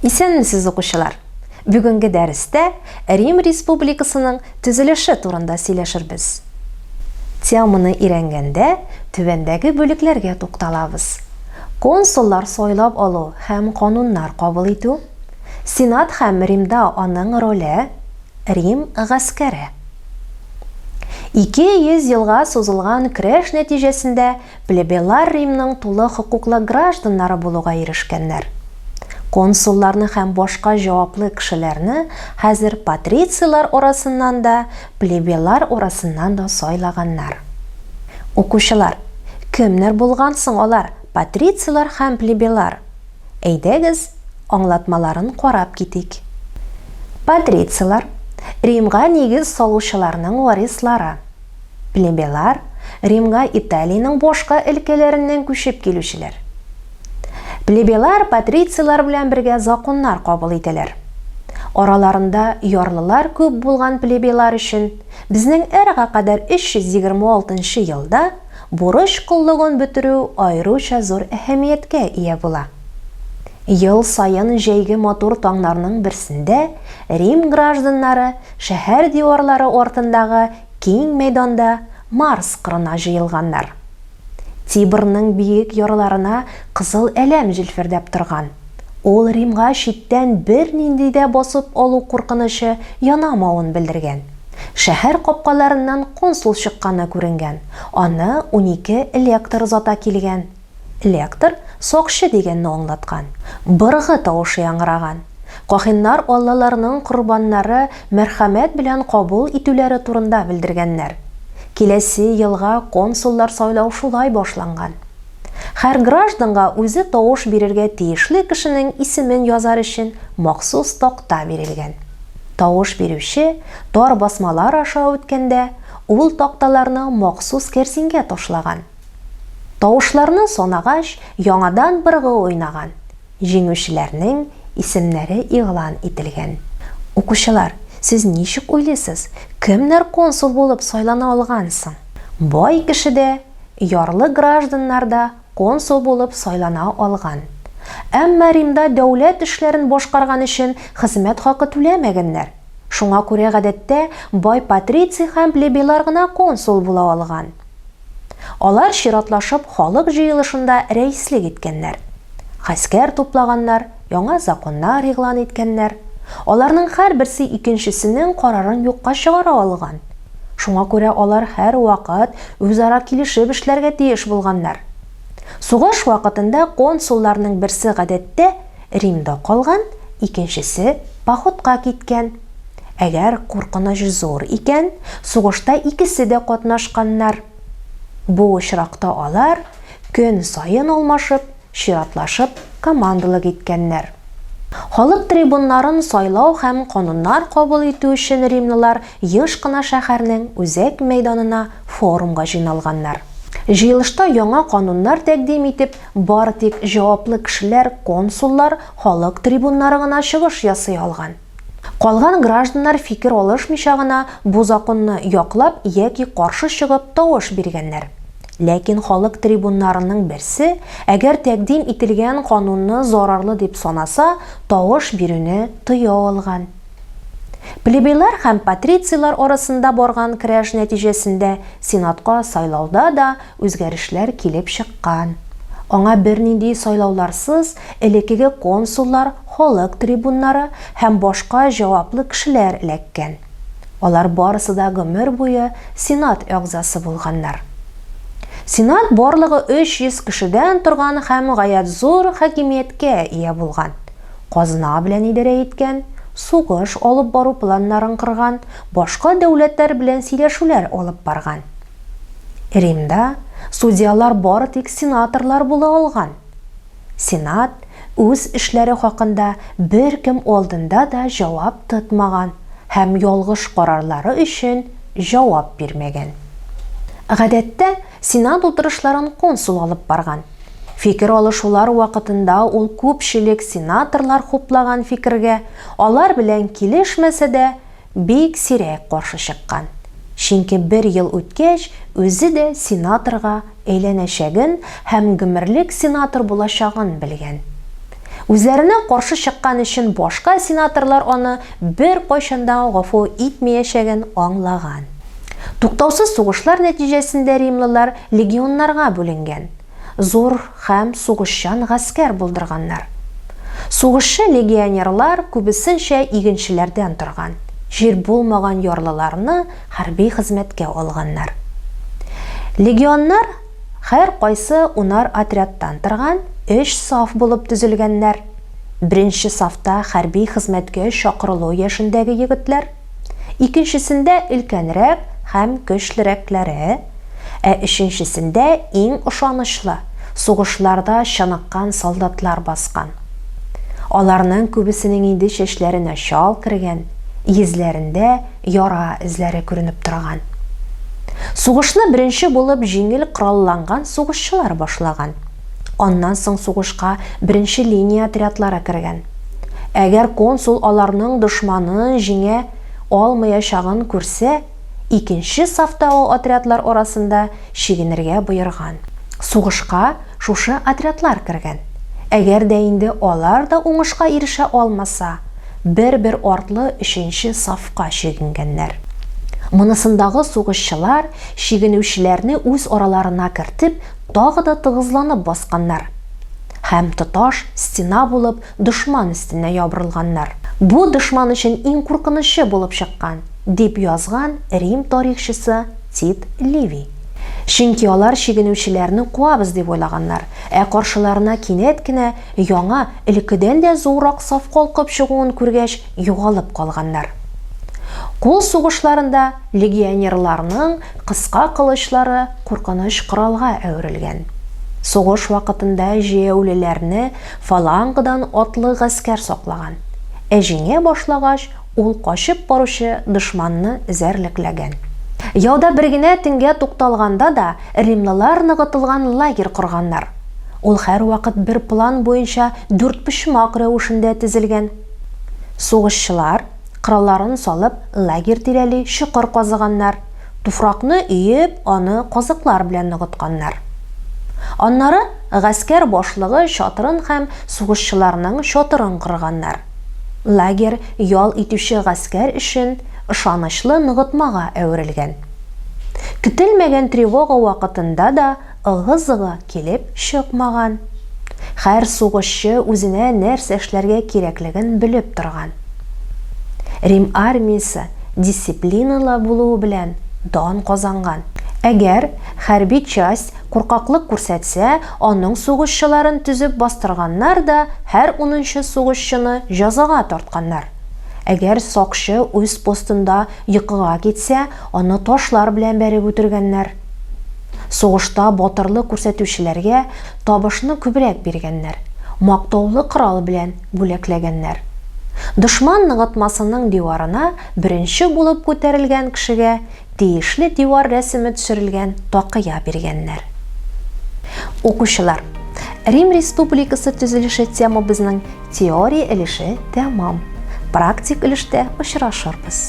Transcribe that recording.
Исәнмесез, укучылар! Бүгенге дәрестә Рим Республикасының төзелеше турында сөйләшербез. Теманы өйрәнгәндә түбәндәге бүлекләргә тукталабыз. Консуллар сайлап алу һәм кануннар кабул итү, Сенат һәм Римда аның роле, Рим гаскәре. 200 елга сузылган көрәш нәтиҗәсендә плебейлар Римның тулы хокуклы гражданнары булуга ирешкәннәр. Консулларны һәм башка җаваплы кешеләрне хәзер патрицийлар арасыннан да, плебейлар арасыннан да сайлаганнар. Укучылар, кемнәр булган соң алар, патрицийлар һәм плебейлар? Әйдәгез, аңлатмаларын карап китик. Патрицийлар, Римга нигез салучыларның варислары. Плебейлар, Римга Италиянең башка өлкәләреннән күчеп килүчеләр. Плебейлар патрицийлар белән бергә законнар кабул итәләр. Араларында ярлылар күп булган плебейлар өчен безнең эрага кадәр 326 нчы елда Бурыч коллыгын бетерү аеруча зур әһәмияткә ия була. Ел саен җәйге матур таңнарның берсендә Рим гражданнары шәһәр диварлары артындагы киң мәйданда Марс кырына җыелганнар. Тибрның биек ярларына кызыл әләм җилфердәп торган. Ул Римга читтән бернинди дә басып алу куркынычы янамавын белдергән. Шәһәр капкаларыннан консул чыкканы күренгән, аны 12 лектор озата килгән. Лектор, сакчы дигәнне аңлаткан. Быргы тавышы яңгыраган. Каһиннар аллаларның корбаннары мәрхәмәт белән кабул итүләре турында белдергәннәр. Киләсе елга консуллар сайлау шулай башланган. Һәр гражданга үзе тавыш бирергә тиешле кешенең исемен язар өчен махсус такта бирелгән. Тавыш бирүче тар басмалар аша үткәндә, ул такталарны махсус кәрзингә ташлаган. Тавышларны санагач, яңадан быргы уйнаган. Җиңүчеләрнең исемнәре игълан ителгән. Укучылар, сез ничек уйлыйсыз, кемнәр консул булып сайлана алган соң? Бай кеше дә, ярлы гражданнар да консул булып сайлана алган. Әмма Римда дәүләт эшләрен башкарган өчен хезмәт хакы түләмәгәннәр. Шуңа күрә гадәттә бай патриций һәм плебейлар гына консул була алган. Алар чиратлашып халык җыелышында рәислек иткәннәр. Гаскәр туплаганнар, яңа законнар игълан иткәннәр. Аларның һәрберсе икенчесенең карарын юкка чыгара алган. Шуңа күрә алар һәрвакыт үзара килешеп эшләргә тиеш булганнар. Сугыш вакытында консулларның берсе гадәттә Римда калган, икенчесе походка киткән. Әгәр куркыныч зур икән, сугышта икесе дә катнашканнар. Бу очракта алар көн саен алмашып, чиратлашып командалык иткәннәр. Халык трибуннарын сайлау һәм кануннар кабул итү өчен римлылар еш кына шәһәрнең үзәк мәйданына форумга җыйналганнар. Җыелышта яңа кануннар тәкъдим итеп, бары тик җаваплы кешеләр, консуллар, халык трибуннары гына чыгыш ясый алган. Калган гражданнар фикер алышмыйча гына бу законны яклап яки каршы чыгып тавыш биргәннәр. Ләкин халык трибуннарының берсе, әгәр тәкъдим ителгән канунны зарарлы дип санаса, тавыш бирүне тыя алган. Плебейлар һәм патрицийлар арасында барган көрәш нәтиҗәсендә Сенатка сайлауда да үзгәрешләр килеп чыккан. Аңа бернинди сайлауларсыз элеккеге консуллар, халык трибуннары һәм башка җаваплы кешеләр эләккән. Алар барысы да гомер буе Сенат әгъзасы булганнар. Сенат барлыгы 300 кешедән торган һәм гаять зур хакимияткә ия булган. Казна белән идарә иткән, сугыш алып бару планнарын корган, башка дәүләтләр белән сөйләшүләр алып барган. Римда судьялар бары тик сенаторлар була алган. Сенат үз эшләре хакында беркем алдында да җавап тотмаган һәм ялгыш карарлары өчен җавап бирмәгән. Гадәттә, сенат утырышларын консул алып барган. Фикер алышулар вакытында ул күпчелек сенаторлар хуплаган фикергә, алар белән килешмәсә дә, бик сирәк каршы чыккан. Чөнки бер ел үткәч, үзе дә сенаторга әйләнәчәген һәм гомерлек сенатор булачагын белгән. Үзләренә каршы чыккан өчен башка сенаторлар аны беркайчан да гафу итмәячәген аңлаган. Туктаусыз сугышлар нәтиҗәсендә римлылар легионнарга бүленгән, зур һәм сугышчан гаскәр булдырганнар. Сугышчы легионерлар күбесенчә игенчеләрдән торган, җир булмаган ярлыларны хәрби хезмәткә алганнар. Легионнар һәркайсы унар отрядтан торган өч саф булып төзелгәннәр. Беренче сафта хәрби хезмәткә чакырылу яшендәге егетләр, икенчесендә өлкәнрәк һәм көчлерәкләре, ә өченчесендә иң ышанычлы, сугышларда чыныккан солдатлар баскан. Аларның күбесенең инде чәчләренә чал кергән, йөзләрендә яра эзләре күренеп торган. Сугышны беренче булып җиңел коралланган сугышчылар башлаган. Аннан соң сугышка беренче линия отрядлары кергән. Әгәр консул аларның дошманын җиңә алмаячагын күрсә, икенче сафтагы отрядлар арасында чигенергә боерган. Сугышка шушы отрядлар кергән. Әгәр дә инде алар да уңышка ирешә алмаса, бер-бер артлы өченче сафка чигенгәннәр. Монысындагы сугышчылар чигенүчеләрне үз араларына кертеп, тагы да тыгызланып басканнар һәм тоташ стена булып дошман өстенә ябырылганнар. Бу дошман өчен иң куркынычы булып чыккан, дип язган Рим тарихчысы Тит Ливий. Чөнки алар чигенүчеләрне куабыз дип уйлаганнар, ә каршыларына кинәт кенә яңа, элеккедән дә зуррак саф калкып чыгуын күргәч, югалып калганнар. Кул сугышларында легионерларның кыска кылычлары куркыныч коралга әверелгән. Сугыш вакытында җәяүлеләрне фалангадан атлы гаскәр саклаган, ә җиңә башлагач, Ул качып баручы дошманны эзәрлекләгән. Яуда бер генә төнгә тукталганда да римлылар ныгытылган лагерь корганнар. Ул һәрвакыт бер план буенча дүртпочмак рәвешендә тезелгән. Сугышчылар, коралларын салып, лагерь тирәли чокыр казыганнар, туфракны өеп, аны казыклар белән ныгытканнар. Аннары гаскәр башлыгы чатырын һәм сугышчыларның чатырын корганнар. Лагерь ял итүче гаскәр өчен ышанычлы ныгытмага әверелгән. Көтелмәгән тревога вакытында да ыгы-зыгы килеп чыкмаган. Һәр сугышчы үзенә нәрсә эшләргә кирәклеген белеп торган. Рим армиясе дисциплиналы булуы белән дан казанган. Әгәр хәрби часть Куркаклык күрсәтсә, аның сугышчыларын төзеп бастырганнар да һәр унынчы сугышчыны җәзага тартканнар. Әгәр сакчы үз постында йокыга китсә, аны ташлар белән бәреп үтергәннәр. Сугышта батырлык күрсәтүчеләргә табышны күбрәк биргәннәр, мактаулы корал белән бүләкләгәннәр. Дошман ныгытмасының диварына беренче булып күтәрелгән кешегә тиешле дивар рәсеме төшерелгән такыя биргәннәр. Укучылар, Рим республикасы төзелеше темабызның теория өлеше тәмам. Практик өлештә очрашырбыз.